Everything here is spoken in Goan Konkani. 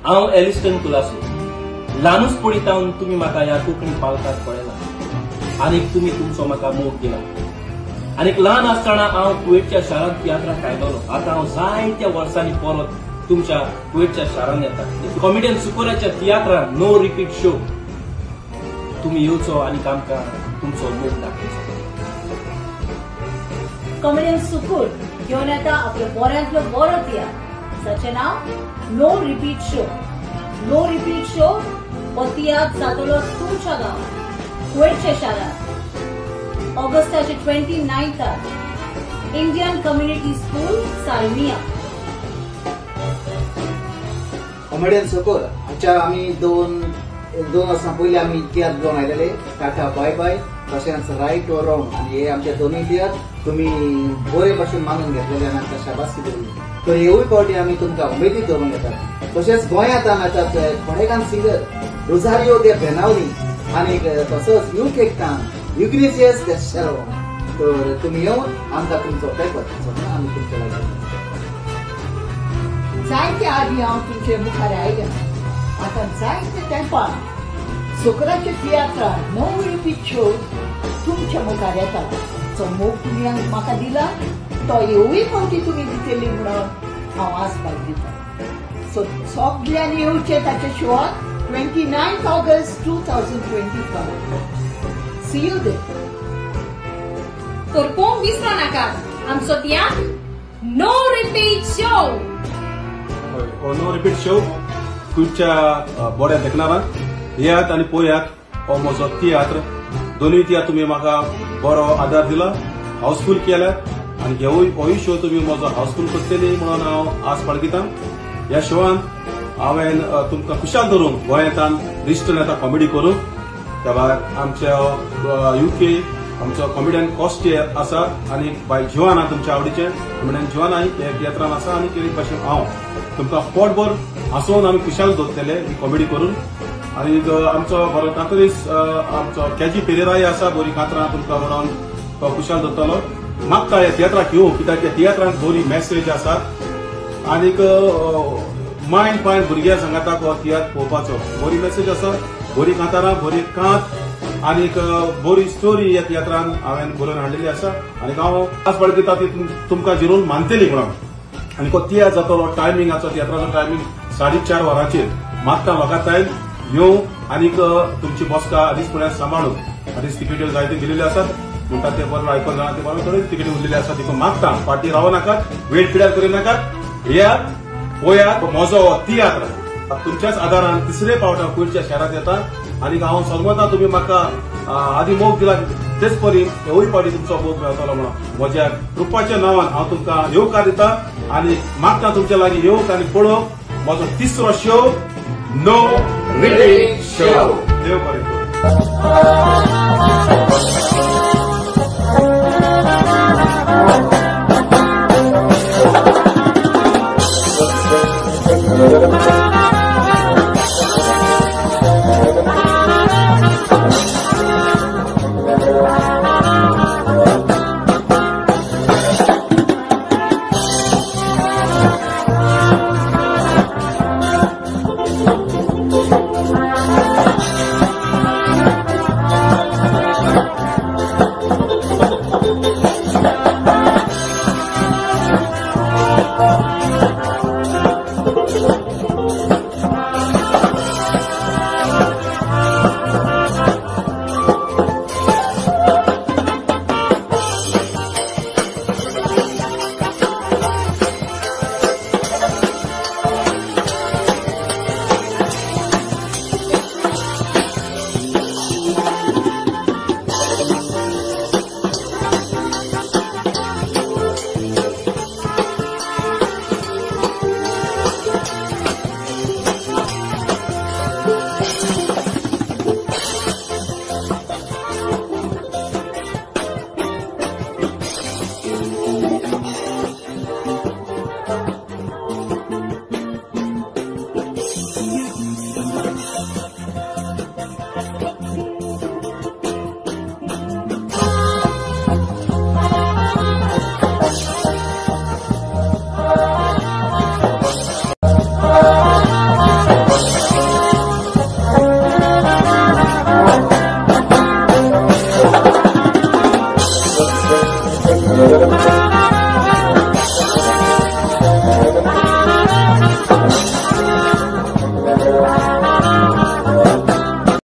हांव एलिस्टन कुलासो. ल्हानूच पडितावन तुमी म्हाका ह्या कोंकणी पालकाक पळयला आनीक तुमी तुमचो म्हाका मोग दिला. आनीक ल्हान आसतना हांव कुवेटच्या शारांत तियात्राक आयलोलो. आतां हांव जायत्या वर्सांनी परत तुमच्या कुवेटच्या शारांत येता. कॉमेडियन सुकोराच्या तियात्रान नो रिपीट शो तुमी येवचो आनी आमकां तुमचो मोग दाखयचो. कॉमेडियन सुकूर घेवन येता आपलो बऱ्यांतलो बरो तियात्र जाचें नांव no repeat show. No repeat show हो तियात्र जातलो तुमच्या गांवांत कुवेटच्या शारांत ऑगस्टाचे 29 Indian community school Salmiya. Comedian Sukur हाच्या आमी दोन वर्सां पयलीं आमी तियात्र घेवन आयलेले टाटा बाय बाय तशेंच रायट ऑर रॉंग, आनी हे आमचे दोनूय तियात्र तुमी बरे भाशेन मानून घेतलेले आनी आमकां शाबासकी दिली. तर हेवूय फावटी आमी तुमकां उमेदीत धरून येतात. तशेंच गोंयांत हांगा येतात खडेगान सिंगर रोजारियो दे बेनावली आनी तसोच युकेक युग्नेसियस दे शेरो. तर तुमी येवन आमकां तुमचो पेपर आमी तुमच्या लागीं. जायते आदी हांव तुमचे मुखार आयल्या. आतां जायते तेंपान सुकराचे तियात्रां नो रिपीट शो तुमच्या मुखार येता. जो मोग तुमी म्हाका दिला तो हेवूय फावटी तुमी दितली म्हणून हांव आस बाळगिता. सो सगल्यांनी येवचें ताच्या शोआक 29 August 2025. See you there. तर कोण विसरो नाका आमचो तियात्र नो रिपीट शो. हय, नो रिपीट शो कुवेटच्या बऱ्या देखणारांक येयात आनी पळयात हो म्हजो तियात्र. दोनूय तियात्र तुमी म्हाका बरो आदार दिला, हाऊसफूल केल्यात आनी हेवूय होय शो तुमी म्हजो हाऊसफूल करतली म्हणून हांव आस बाळगितां. ह्या शोवान हांवें तुमकां खुशाल धरूंक गोंयांत रिस्टन येता कॉमेडी करूंक. त्या भायर आमच्या युके आमचो कॉमेडियन कॉस्टी आसा आनी बाय जिवाना तुमच्या आवडीचें कॉमेडियन जिवाना हे तियात्रान आसा आनी एक भाशेन हांव तुमकां पोटभर हांसोवन आमी खुशाल दवरतले ही कॉमेडी करून. आनी आमचो बरो कातरीस आमचो केजी पेरेराय आसा, बरी कातरां तुमकां म्हणून तो खुशाल दवरतलो. मागता ह्या तियात्राक येवं कित्याक ह्या तियात्रांत बरी मॅसेज आसा आनीक मायंड पायंड भुरग्यां सांगाता हो तियात्र पळोवपाचो. बरी मॅसेज आसा, बरी कांतारां, बरी कांत आनीक बरी स्टोरी ह्या तियात्रान हांवें बरोवन हाडलेली आसा आनी हांव आस बाळगिता ती तुमकां जिरून मानतली म्हणून. आनी तो तियात्र जातलो टायमिंगाचो तियात्राचो टायमींग 4:30 वरांचेर. मागता म्हाका तायन येवं आनीक तुमची बसका आदींच पळयात सांबाळून. आदींच तिकेट्यो जायत्यो दिलेल्यो आसात म्हणटा ते बरोबर आयकून जाणा ते बरोबर थोड्यो तिकेटी उरलेल्यो आसात. देखून मागता फाटीं रावो नाकात, वेळ पिड्यार करिनाकात, येयात पळयात म्हजो तियात्र. तुमच्याच आदारान तिसरे फावट हांव कुवेटच्या शारांत येता आनी हांव समजता तुमी म्हाका आदी मोग दिला तेच परी हेवूय फावटी तुमचो मोग मेळटलो म्हणून म्हज्या ग्रुपाच्या नांवान हांव तुमकां येवकार दिता आनी मागता तुमच्या लागीं येवंक आनी पळोवंक म्हजो तिसरो शो नो रिपीट शो. देव बरें करूं.